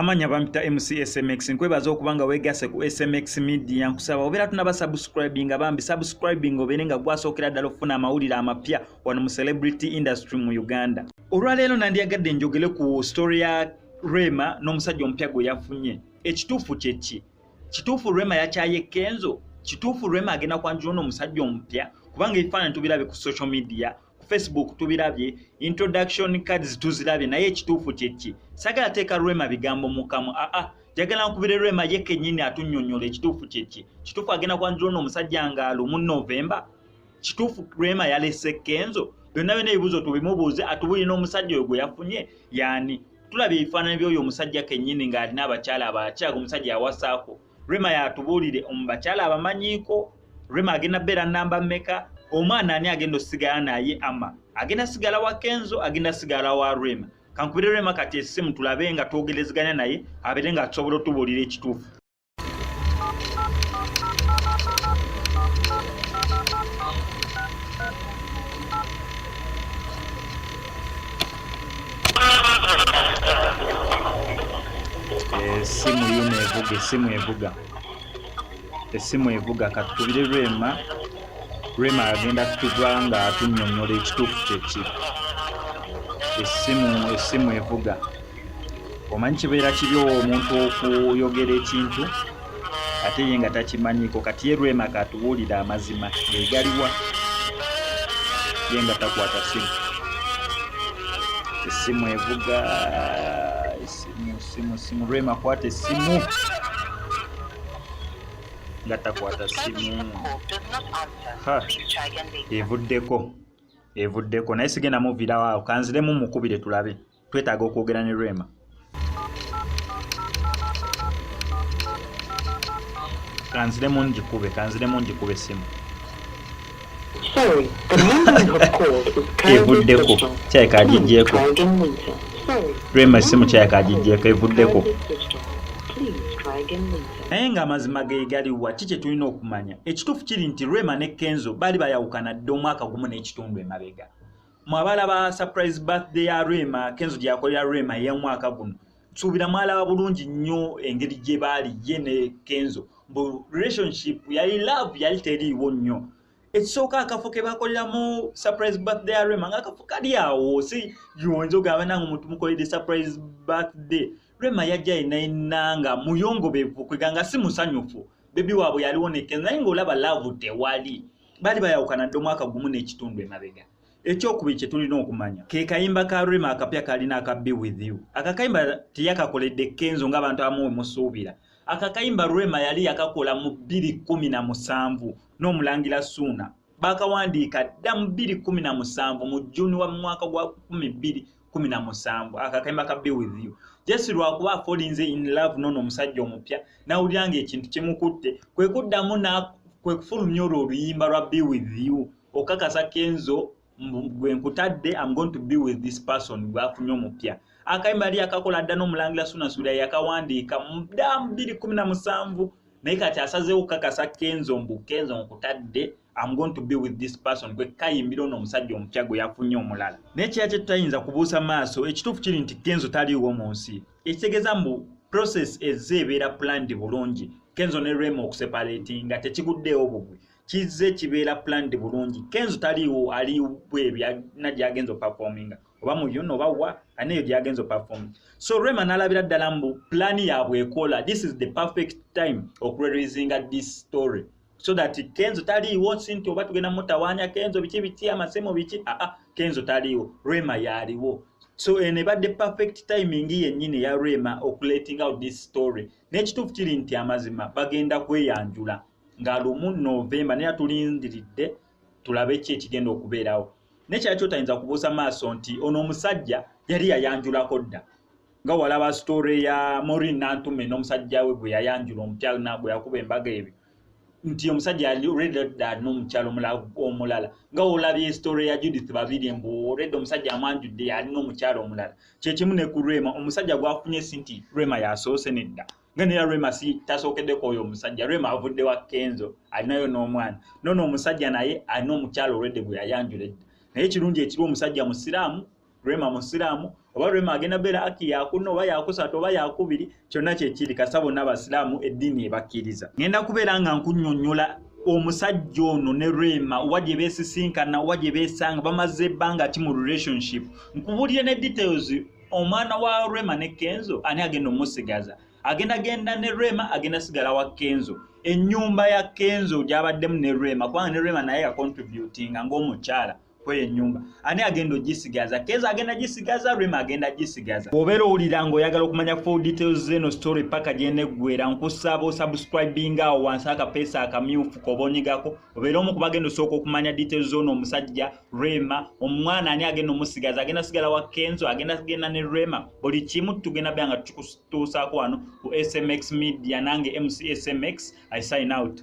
Amanya bampita MC SMX, nkwebaza okuba nga weegasse ku SMX Media. Nkusaba obeera tunaba subscribing, bambi subscribing obeere nga gwasookera ddala okufuna amawulire amapya wano mu celebrity industry mu Uganda. Olwaleero nandyagadde njogere ku story ya Rema n'omusajja omupya gwe yafunye. Ekituufu kye ki? Kituufu Rema yakyaye Kenzo? Kituufu Rema agenda kwanjula ono omusajja omupya? Kubanga ebifaananyi tubirabye ku social media, ku Facebook tubirabye, introduction cards tuzirabye, naye ekituufu kye ki? Saagala teeka Rema bigambo mu kamwa. Aa, njagala nkubire Rema ye kennyini atunnyonnyola ekituufu kye ki. Kituufu agenda kwanjula ono omusajja ng'alu mu November? Kituufu Rema yalese Kenzo? Byonna byonna ebibuuzo tubimubuuze, atubuulire n'omusajja oyo gwe yafunye y'ani. Tulabye ebifaananyi by'oyo omusajja kennyini ng'alina abakyala abalala, omusajja yawasaako. Rema yatubuulire omu bakyala abamanyiiko, Rema agenda bbeera namba mmeka, omwana ani agenda osigala naye, ama agenda sigala wa Kenzo, agenda sigala wa Rema. Kankubire Rema kati essimu tulabe nga twogerezeganya naye abeere nga atusobola otubuulira ekituufu. Essimu yuno evuga, essimu evuga, essimu evuga. Katukubire Rema. Rema agenda kutuva nga atunnyonnyola ekituufu kye ki. Essimu, essimu evuga. Omanyi kibeera kibi omuntu okuyogera ekintu ate ye nga takimanyiiko. Kati ye Rema katubuulire amazima gegaliwa, ye nga takwata ssimu. Essimu evuga, essimu, essimu, essimu. Rema kwata essimu, nga takwata ssimu. Ha, evuddeko, evuddeko, naye sigenda muviirawo awo, kanziremu mukubire tulabe. Twetaaga okwogera ne Rema. Kanziremu ngikube, kanziremu ngikube essimu. Sorry, the number you have called is currently Evuddeko, switched off. kyaleka Please agiggyeko. try again later. Sorry, Rema the essimu number you kyaleka have called agiggyeko, is evuddeko. currently switched off. Please try again later. Naye ng'amazima ge galiwa, ki kye tulina okumanya? Ekituufu kiri nti Rema ne Kenzo baali bayawukana dda omwaka gumu n'ekitundu emabega. Mwabalaba surprise birthday ya Rema, Kenzo gye yakolera Rema ey'omwaka guno. Nsuubira mwalaba bulungi nnyo engeri gye baali ye ne Kenzo. Mbu relationship yali love yali teriiwo nnyo. Ekisooka akafo ke bakoleramu surprise birthday ya Rema ng'akafo kali awo, si yonza ogamba nange omuntu mukoledde surprise birthday. Rema yajja yenna yenna nga muyongobevu, kwega nga si musanyufu. Baby waabwe yaliwo ne Kenzo, naye ng'olaba love tewali. Baali bayawukana dda omwaka gumu n'ekitundu emabega. Ekyokubiri kye tulina okumanya ke kayimba ka Rema akapya kalina aka Be With You. Akakayimba teyakakoledde Kenzo ng'abantu abamu bwe musuubira. Akakayimba Rema yali yakakola mu 2017 n'omulangira Suuna. Bakawandiika dda mu 2017 mu June wa mwaka gwa 2017. Akakayimba ka Be With You. Jesse lwakuba afolinze in love n'ono omusajja omupya, n'awulira ng'ekintu kimukutte, kwe kuddamu kwe kufulumya olwo oluyimba lwa Be With You. Okakasa Kenzo gwe nkutadde, I'm going to be with this person gwafunye omupya. Akayimba yali yakakola dda n'omulangira Suuna Suula yakawandiika dda mu 2017, naye kati asazeewo okukakasa Kenzo mbu Kenzo nkutadde, I'm going to be with this person, gwe kayimbira ono omusajja omupya gwe yafunye omulala. Naye kira kye tutayinza kubuusa maaso, ekituufu kiri nti Kenzo taliiwo mu nsi. Ekitegeeza mbu process ezze ebeera planned bulungi. Kenzo ne Rema okuseparatinga tekiguddeewo bugwi, kizze kibeera planned bulungi. Kenzo taliiwo, ali bweru, alina gy'agenza okuperforminga oba mu yuno oba wa, alina eyo gy'agenza okuperforminga. So Rema n'alabira ddala mbu plan yaabwe ekola, this is the perfect time okureleasinga this story so that Kenzo taliiwo, si nti oba tugenda mutawaanya Kenzo biki biki amasimu biki, aa Kenzo taliiwo, Rema y'aliwo. So eno ebadde perfect timing yennyini eya Rema okuletting out this story. N'ekituufu kiri nti amazima bagenda kweyanjula nga lumu November, naye tulindiridde tulabe ki ekigenda okubeerawo. N'ekirala ky'otayinza kubuusa maaso nti ono omusajja yali yayanjulako dda, nga walaba story ya Maureen Nantume n'omusajja we gwe yayanjula omupya gwe yakuba embaga ebyo, nti omusajja yali already dda alina omukyala omulala. Nga olabye story ya Judith Babirye mbu already omusajja amwanjudde alina omukyala omulala. Kye kimu ne ku Rema, omusajja gw'afunye si nti Rema yasoose nedda, nga nera Rema si tasookeddeko oyo omusajja. Rema avudde wa Kenzo, alinayo n'omwana. Noono omusajja naye alina omukyala already gwe yayanjula edda, naye ekirungi ekiri omusajja musiraamu. Rema musiraamu, oba Rema agenda beera aki yakuna oba yakusatu oba yakubiri, kyonna kyekiri, kasa bonna abasiraamu eddiini ebakkiriza. Ngenda kubeera nga nkunnyonnyola omusajja ono ne Rema wa gye beesisinkana, wa gye beesanga, bamaze ebbanga ki mu relationship. Nkubuulire ne details omwana wa Rema ne Kenzo ani agenda omusigaza, agenda genda ne Rema, agenda sigala wa Kenzo, ennyumba ya Kenzo gy'abaddemu ne Rema, kubanga ne Rema naye yacontributinga ng'omukyala kweyo ennyumba, ani agenda ogisigaza? Kenzo agenda gisigaza, Rema agenda gisigaza. Bw'obeera owulira ng'oyagala okumanya full details z'eno story paka gyeneggwera, nkusaba osubscribinga awo wansi akapeesa akamyufu k'oba onyigako, obeere omu ku bagenda osooka okumanya details z'ono omusajja Rema, omwana ani agenda omusigaza, agenda sigala wa Kenzo, agenda genda ne Rema. Buli kimu tugenda beera nga tukikutuusaako wano ku SMX Media. Nange MC SMX, I sign out.